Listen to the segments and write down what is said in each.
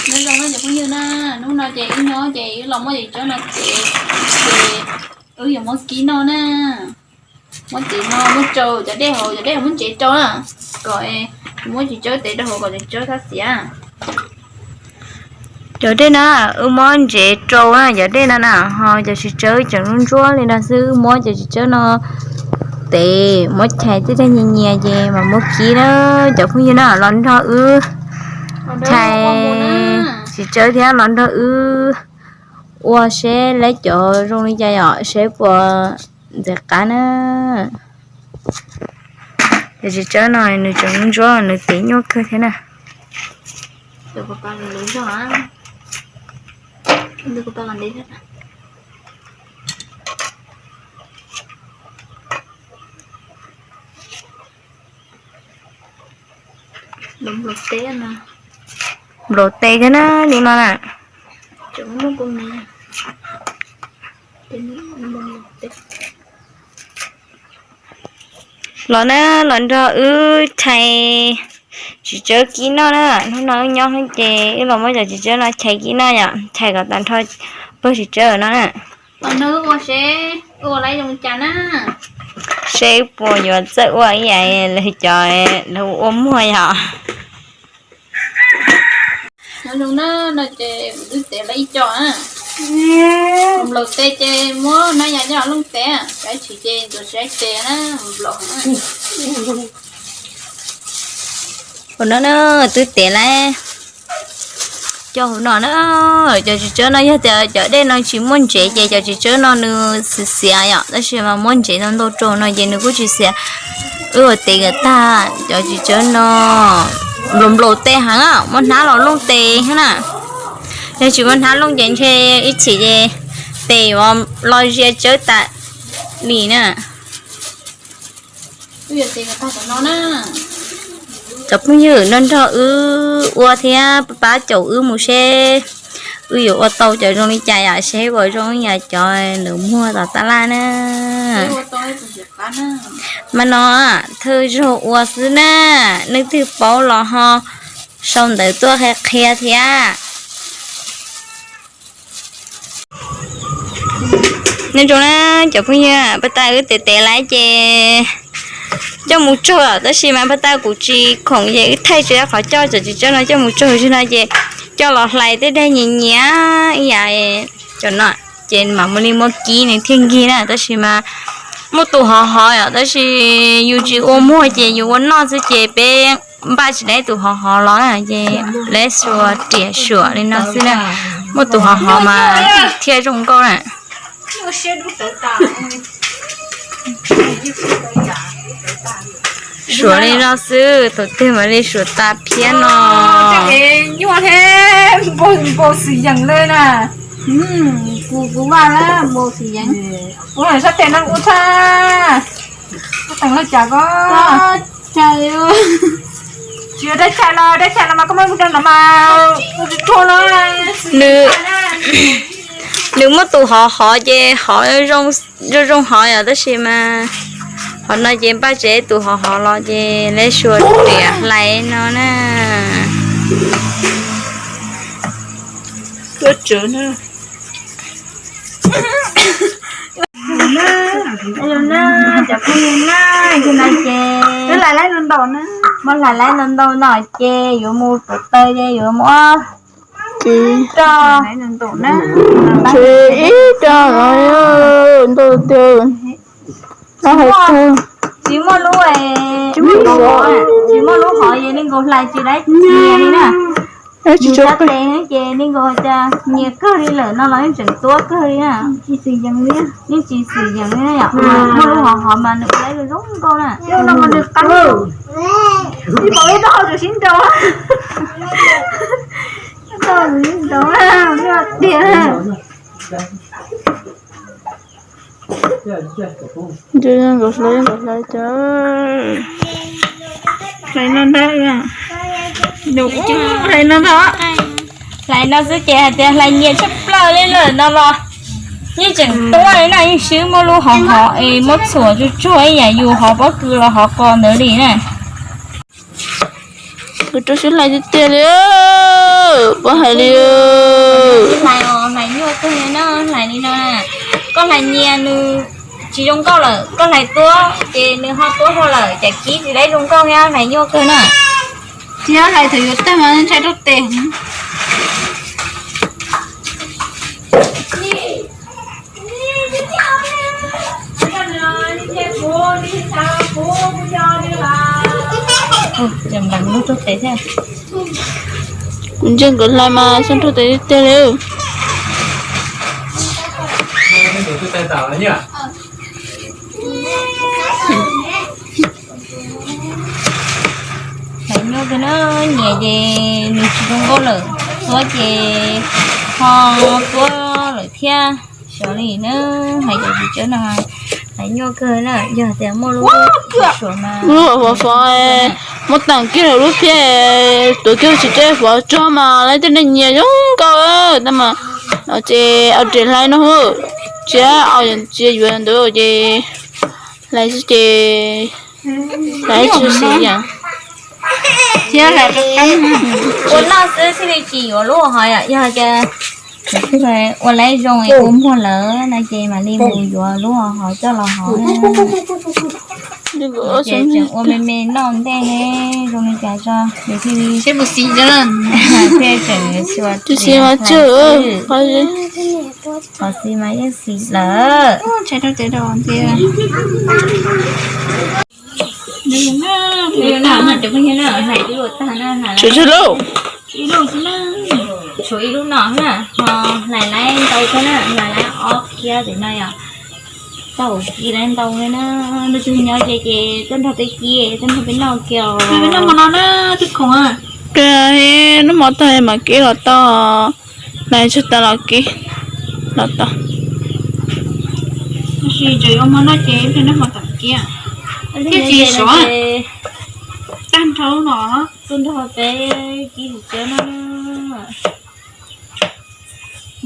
Nyob zoo na cov phooj ywg na, hnub no ces wb nyob ces wb los muab cov txiv tsawb no tev, ces wb yuav muab kib noj na. Muab tev no muab tsau cov dej hauv, cov dej hauv muab ntsev rau na, kom muab txiv tsawb tev rau hauv kom txiv tsawb thab xiav. Cov dej na, wb muab ntsev rau na cov dej no na, ho cov txiv tsawb tseem ntsuab ntsuab li no xwb, wb muab cov txiv tsawb no tev muab chais tej dej nyias nyias ces mam muab kib na. Cov phooj ywg na los nrog wb chais txiv tsawb thiab los nrog wb ua seb lawv cov zoo li cas yom, seb puas ntxim qab na. Cov txiv tsawb no nws tseem ntsuab, nws tev nyuaj kawg thiab na. Nplaum tes thiab na, li no na. Los na, los nrog wb chais txiv tsawb kib noj na. Hnub no wb nyob ces wb los muab cov txiv tsawb no chais kib noj yom, chais kom tag nrho pawg txiv tsawb no na. Seb puas yuav txawj ua ib yam li cov lawv ua muag yom. Nyob zoo na, no ces kuv twb tev lawm ib co na. Nplaum tes ces muab no yam coj los looj tes, cov tsis ces ntxuav tsis tes na, nplaum. Hauv no na, twb tev lawm. Cov hauv no na, cov txiv tsawb no yog tias cov dej no tsis muaj ntsev ces cov txiv tsawb no nws xiav xiav yom, tab sis mas muab ntsev ntau ntau rau no ces nws kuj tsis xiav. Wb ua tev kom tag cov txiv tsawb no, nplaum nplaum tes heev, muab hnab los looj tes thiab na. Yog tsis muab hnab looj ces ntshe ib chim ces tes yuav lo zia tsawb tas li na. Cov phooj ywg no nrog wb ua thiab pab caum wb mus seb wb yuav ua tau cov zoo li cas yom, seb puas zoo yam cov lawv muag tom tab laj na. Mas no thawj zaug ua xwb na, leej twg paub los ho sau ntawv tuaj qhia qhia thiab. Nyob zoo na cov phooj ywg, pas tas wb tev tev lawm ces coj mus tsaug, tab sis mas pas tas kuv tsis khoom ces wb thaij tsis tau qhov coj cov txiv tsawb no coj mus tsaug, tsis no ces coj los hlais tej daim nyias nyias ib yam cov no, ces mam muab li muab kib nws thiaj nkig na. Tab sis mas muaj tus hov hov yom, tab sis yus tsis ua muag ces yus ua noj xwb ces peb npaj tsis tau tus hov hov los na, ces lawv suav riam suam li no xwb na. Muaj tus hov hov mas thiaj zoo nkauj na. Suam li no xwb, thaum twg mam li suam tas phiab no. Nyuaj thiab, npau xwm yees li na. Kuv kuv vaj lawm npau xwm yees. Ua sab tes no ua tshaj. Koj teem los cas koj? Tsis yuav dab tshais los dab tshais los mas koj muab mus rau no mas ua tsis tsuag no. Nws muaj tus hov hov ces hov zoo zoo hov yom, tab sis mas hov no ces npaj tsis tau tus hov hov los ces lawv suav riam hlais no na. Tuaj tsawv na. Cov phooj ywg na, yog no ces muab hlais laib ntau ntau no ces yuav mus pov taws ces yuav muab tsis rau ib co no ntau tiag. Tsis muaj lub, tsis muaj lub hov, tsis muaj lub hov es li nkaus hlais tsis laib nyias li na. Nws sab tes ces li nkaus hais tias nyias kawg li lawm no los yeej tseem tuab kawg li na. Yeej tsis xwm yees li na yom. Muaj lub hov hov mas nws ua laib zoo nkauj na. Ib pom ib taub hau tseem sib nraus. Ib taub hau tseem sib nraus tiag. Nkaus hlais nkaus hlais cas. Hlais no ntag. Hlais no ntag. Hlais no xwb ces hais tias hlais nyias tshaj plaws li lawm no los yeej tseem tuab li na, yeej swb muaj lub hov hov es muab txhuam tsuag tsuag ib yam yus hov pob kws los hov qos ntawd li na. Kuv rau siab hlais tiag tiag li, puas hais li. Hlais os, hlais nyuaj kawg li no, hlais li no na. Koj hlais nyias nws tsis zoo nkauj lawm, koj hlais tuab ces nws ho tuab dhau lawm, cas kib tsis tau zoo nkauj thiab, hlais nyuaj kawg na. Tsis yog hlais thaum yuav tag mas ntshai rau tes. Kuv ntsia nkawd hlais mas xub nrog tes tiag tiag li. Hlais nyuaj kawg na, nyias ces nws tsis zoo nkauj lawm, tuab ces ho tuab lawm thiab. Xyov li na, hais cov tsis tseeb no, hlais nyuaj kawg na, yog tias muaj lub suav mas lub fov fov, muab tawm kiag lawm lub phiab, tuav kiag tsis tseeb fov tso mas lawv tej neeg nyias zoo nkauj tab mas no ces au res hlais no, tsis au tsis yuav ntawd ces hlais xwb ces hlais tsis xis yam. Ua noj xwb xij li tsis yuav lub hov yom, yog tias ua laiv zoo es ua muag lawm no ces mam li mus yuav lub hov coj los hov. Ces tseem ua me me noj ntej ne, zoo li cas tso, thiaj li thiaj tseem xyuas tus xis mas tsawg, qhov xis mas yeej xis lawm. Tshuav ib lub, tshuav ib lub no na, ho hlais laiv ntau kawg na, hlais laiv ob kiab ntawm no yom. Tau kis laiv ntau li na, lub twg nyob ces ces tuaj nrog peb kib, tuaj nrog peb noj kiag os. Peb noj hmo no na, twb khoom. Noj hmo tag mam kib los tau, hlais tsis tas los kib los tau. Tab sis tseem yuav hmo no ces peb noj hmo tom kib, thiab tsis suav. Tag nrho no, tuaj nrog peb kib tsis tsawb no.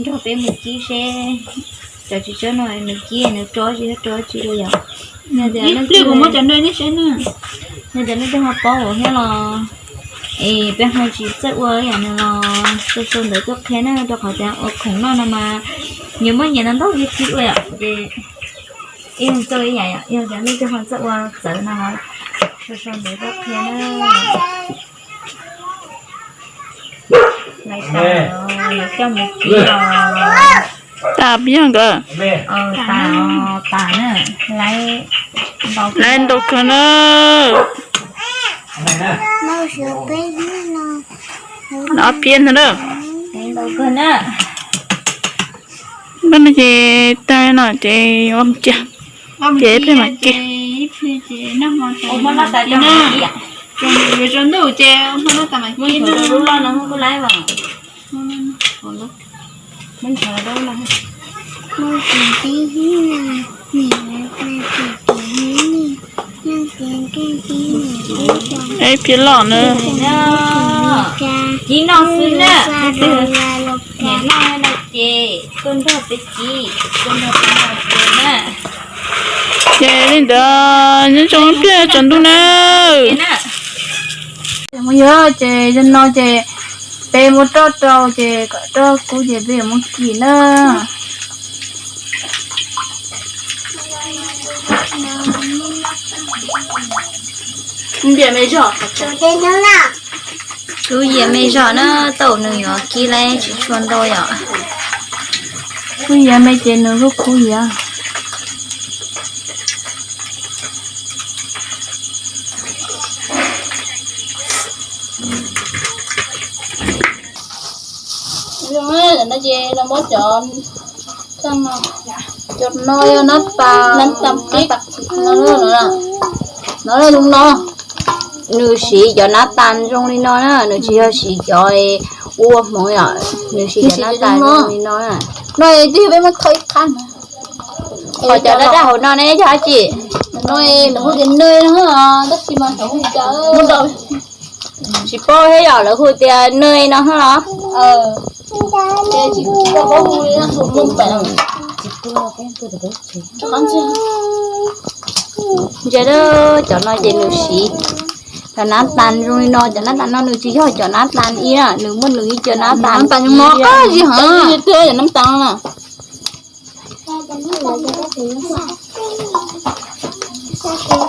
Nrog peb mus kib seb, cov tsis tsawb no nws kib nws rov tsis rov tsis rau yom. Yog tias nej twg ho paub thiab los es peb ho tsis txawj ua yam no los sau sau ntawv tuaj qhia na, rau qhov tias ua khoom noj no mas nyias muab nyias ntau ntau thiab kib ua yom, ces ib leeg txawj ib yam yom. Yog tias nej twg ho txawj ua txawv no los sau sau ntawv tuaj qhia na. Lawv coj mus kib los tas peb yog nkawd. Tas, tas na, lawv ntau kawg na. Ob piab ntag na. Ntau kawg na. Npaj no ces tag no ces ua mus cia, ces peb mam kib. Yuav tsaus ntuj ces ua hmo no tas mam kib na. Ib phiab loj na. Kib noj xwb na, niam noj no ces tuaj nrog peb kib, tuaj nrog peb noj ces na. Ces li ntawd nyob zoo ib pliag tsaus ntuj na. Mus yog ces yog no ces peb muab roj rau ces kom roj kub ces peb yuav mus kib na. Kub yias me zog na, tau nws yuav kib laiv tsis tshua ntau yom. Kub yias me ces nws kuj kub yias. Ces no muab cov, cov no yog nab tas, nab tas, no, no, nws siv cov nab tas zoo li no na, nws tsis yog siv cov ua hmoov yom, nws siv cov nab tas zoo li no na. No twb yog peb muab thau ib qab na. Qhov cov daj daj hauv no ne yog dab tsi? No nws hu tias nws no, tab sis mas tsis paub thiab yom, lawv hu tias nws no los. Ntsia, cov no ces nws siv Cov nab tas zoo li no, cov nab tas no nws tsis yog cov nab tas ib na, nws muaj nws ib cov nab tas no.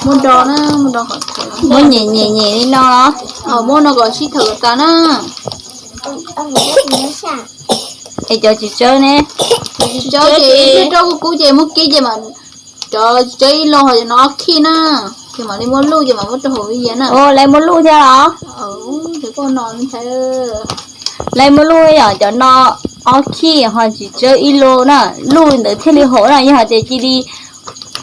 Muab do na, muab nyem nyem nyem li no los, muab no kom sib thawm tas na. Es cov txiv tsawb ne? Txiv tsawb ces rau kub kub ces muab kib ces mas cov txiv tsawb ib lo ho cov no ob khij na, ces mam li muab luj ces mam muab rau hauv lub yias na. Lawv muab luj thiab los? Lawv muab luj yom, cov no ob khij ho txiv tsawb ib lo na, luj ntawd thiaj li haum na, yog hais tias cia li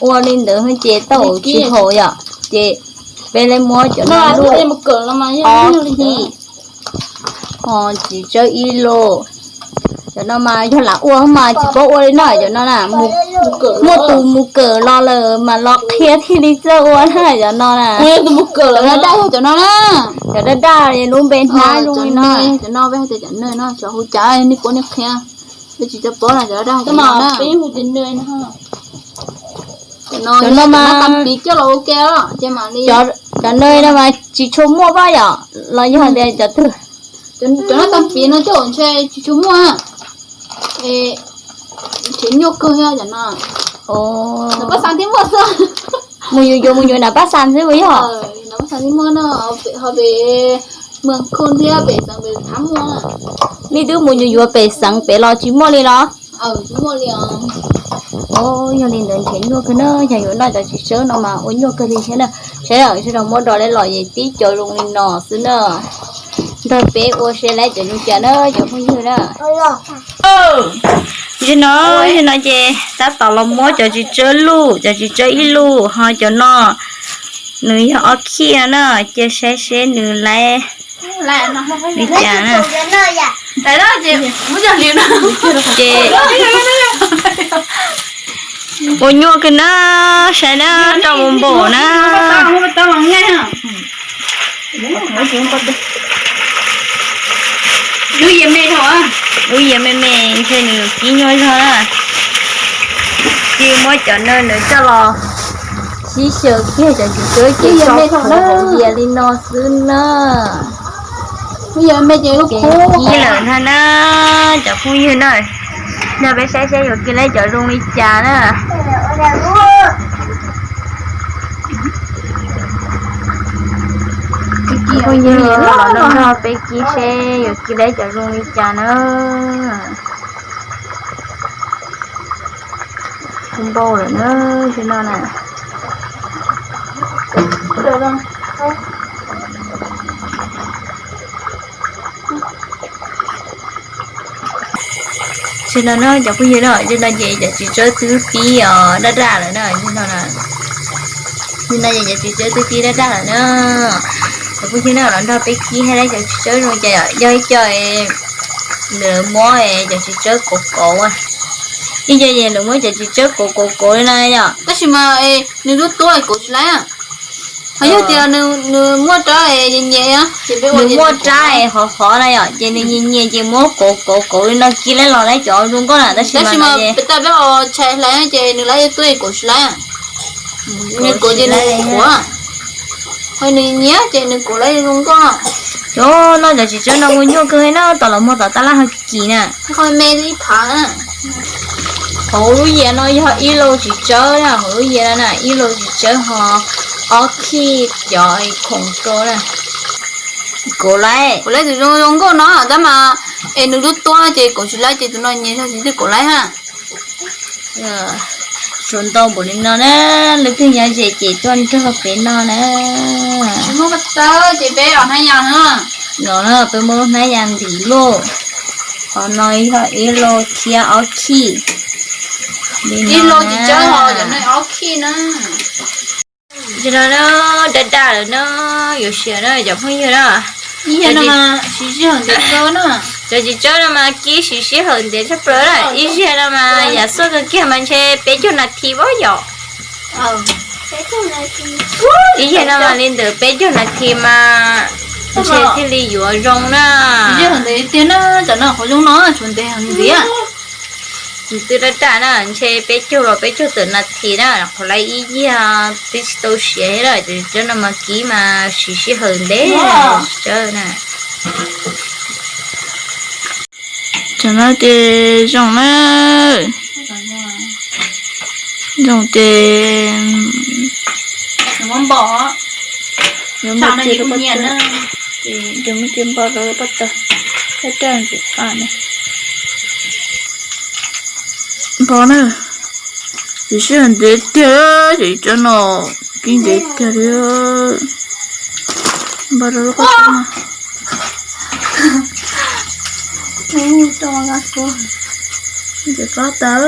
ua li ntawd ces tau tsis haum yom, ces peb lawv muab cov no luj ob khij ho txiv tsawb ib lo. Cov no mas yog lam ua mas tsis paub ua li no, cov no na, muaj tus mus kawm los lawm mas los qhia thiaj li txawj ua na, cov no na. Cov daj daj yog cov no na. Cov daj daj lub npe hnab zoo li no. Cov no peb hais tias cov nws no, cov hu cas nej puab nej qhia. Peb tsis tau paub na, cov daj daj yog cov no na. Cov no mas cov nws no mas tsis tshua muaj pab yom, los yog tias cov twg? Cov no tag piv no coj ntshe tsis tshua muaj. Nrhiav nyuaj kawg cov no. Nram Paj Xas thiaj muaj xwb. Mus yuav yuav mus yuav nram Paj Xas xwb puas yog? Nram Paj Xas thiaj muaj no, ho pem Mws Khu thiab pem xeev pem thav muaj. Nej twb mus yuav yuav pem xeev pem los tsis muaj li los? Tsis muaj li os. Yog li ntawd nrhiav nyuaj kawg na, yog yuav noj cov txiv tsawb no mas ua nyuaj kawg li thiab na. Saib os, sawv daws muab do lawv los yeej tib co zoo li no xwb na. Nrog peb ua seb lawv cov zoo cas na cov phooj ywg na. Zaum no, zaum no ces tab tom los muab cov txiv tsawb luj, cov txiv tsawb ib luj ho cov no nws yog ob khij na, cia saib seb nws laib li cas na. Ces ua nyuaj kawg na, saib na, rau mus npaum na. Lub yias me me ntshe nws kib nyuaj zog na. Ces muab cov no nws coj los sib xyaw kiag cov txiv tsawb ces tso hauv yias li no xwb na. Ces kib lawm ntag na, cov phooj ywg na. Nrog peb saib seb yuav kib laib cov zoo li cas na. Phooj ywg los nrog peb kib seb yuav kib laib cov zoo li cas na. Npau lawm na, tsis no na. Tsis no na cov phooj ywg na, tsis no ces cov txiv tsawb twb pib os daj daj lawm na, tsis no na. Tsis no ces cov txiv tsawb twb pib daj daj lawm na. Cov phooj ywg na, los nrog peb kib saib cov txiv tsawb zoo cas, yog ib co lawv muab cov txiv tsawb kauv kauv, ib co ces lawv muab cov txiv tsawb kauv kauv kauv li no yom. Tab sis mas nws lub tuab kauv tsis laib. Ho yog tias nws muaj rab nyias nyias, nws muaj rab es hov hov na yom, ces nws nyias nyias ces muab kauv kauv kauv li no kib laib los laib cov zoo nkauj na, tab sis mas peb tau peb ho tshais hlais ces nws laib tuab kauv tsis laib. Nws kauv ces nws qhuav, ho nws nyias ces nws kauv laib zoo nkauj. Cov no cov txiv tsawb no ua nyuaj kawg na, tom los muag tom tab laj ho kim na. Hauv lub yias no yog ib lo txiv tsawb na, hauv lub yias no na ib lo txiv tsawb ho ob khij cov khoom rau na. Kauv laib, kauv laib tus zoo zoo nkauj no tab mas, es nws lub tuab ces kauv tsis laib ces tus no nyias yog txiv twb kauv laib ha. Tsuas ntau npaum li no na, leej twg nyob ze ces tuaj nrog peb noj na. Tsis muaj ko taw ces peb los hnab yas na. No na, peb muab lub hnab yas ntim luaj. Qhov no yog ib lo thiab ob khij. Ib lo tsis tsawg os, cov no ob khij na. Ces no na, daj daj lawm na, yuav siav na cov phooj ywg na. Cov txiv tsawb no mas kib siv sij hawm ntev tshaj plaws na, ib zaug no mas yam xuaj kawg kiag mas ntshe peb caug nas this pab yom. Ib zaug no mas li ntawm peb caug nas this mas ntshe thiaj li yuav zoo na. Tiag na, cov no qhov zoo no tshuav ntev heev ntxiv. Twb daj daj na, ntshe peb caug los peb caug tawm nas this na, qhov lawv ib yig twb tsis tau siav thiab na, ces cov no mas kib mas siv sij hawm ntev na. Cov no ces zoo na, zoo ces yuav muab cia rau paj tawg, yuav muab cia npo rau paj tawg, raj raj ntxim qab na. Npo na, siv sij hawm ntev tiag, ces cov no kib ntev tiag li. Npo rau lub qab tawg no. Ntxim qab tas.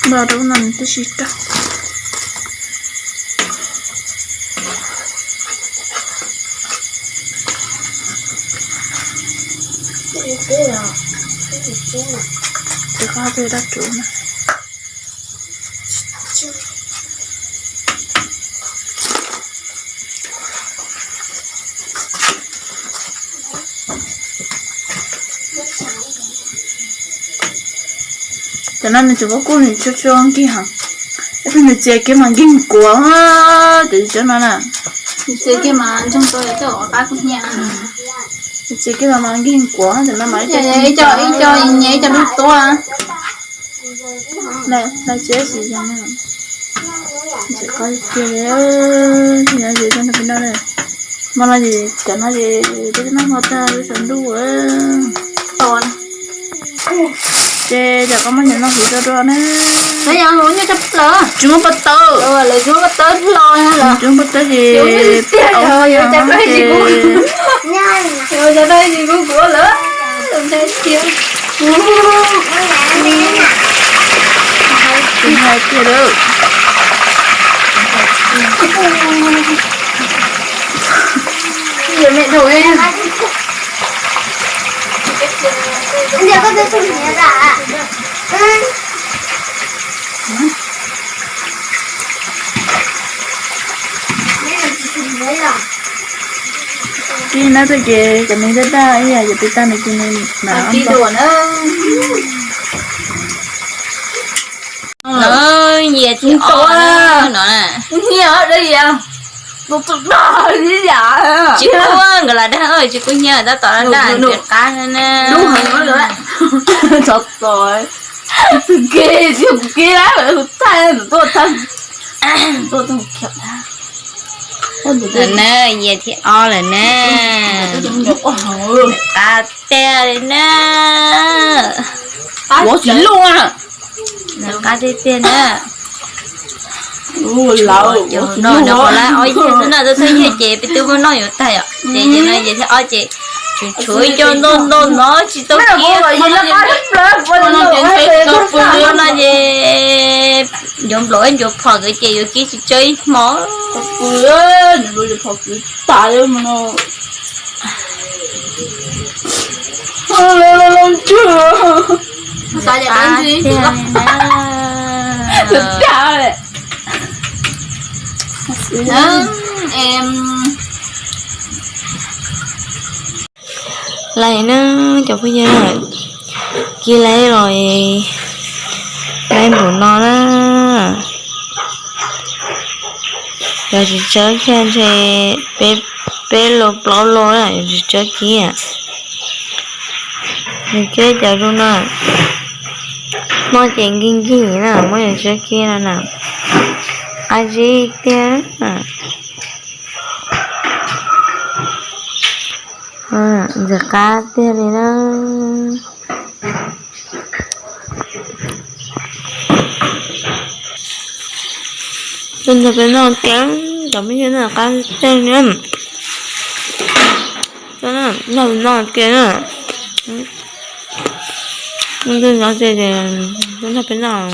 Npo rau no nws twb sib rau. Rov qab peb dab tsuv na. Cov no nws tseem kub kub nws tsuag tsuag nkig heev. Ib pliag nws txias kiag mas nkig kuav, cov cov no na. Nws txias kiag mas ntsoog tau coj qab kuv hnia. Nws txias kiag mas nkig kuav, cov no mas ib co ib co nyias ib co dub tuab. Laj txiab xis zoo na. Ntxim qab tiag li, yog yus coj nrog peb noj na. Hmo no ces cov no ces peb coj noj hmo tag lub saum ntuj. Ces cov koj muab cov no kuv tso dua na. Tsis muaj paj tawb, tsis muaj paj tawb ces hais tiag lawm. Tib nab tuaj ces cov me daj daj ib yam ces peb tag nws ces nws na. Nyias thiab os no. Tsis kub nkawd lam dag, tsis kub nyias tab tom daj daj ntxim qab na. Na, nyias thiab os lawm na. Qab tiag li na. Qab tiag tiag na. Nws qab ob yig xwb na, tau thawj yig ces peb twb muab noj yuav tag yom. Ces no ces thiab ob ces tshuav ib co ntau ntau no tsis tau kib. No ces yuav nplaum ib ncuav phom nkawd ces yuav kib tsis tsawg ib hmo. Lais na, cov phooj ywg, kib laib los laib npaum no na. Yog tsis tsawg kiag ntshe peb, peb lus plaub lus na, yog tsis tsawg kiag. Nws kiag cov zoo no, muaj ces nkig nkig na, muaj yog tsawg kiag no na. Qab zib tiag. Ntxim qab tiag li na. Tuaj nrog peb noj kiag, cov me nyuam no qab tiag li na. Tuaj nrog peb noj kiag na. Tuaj nrog peb noj.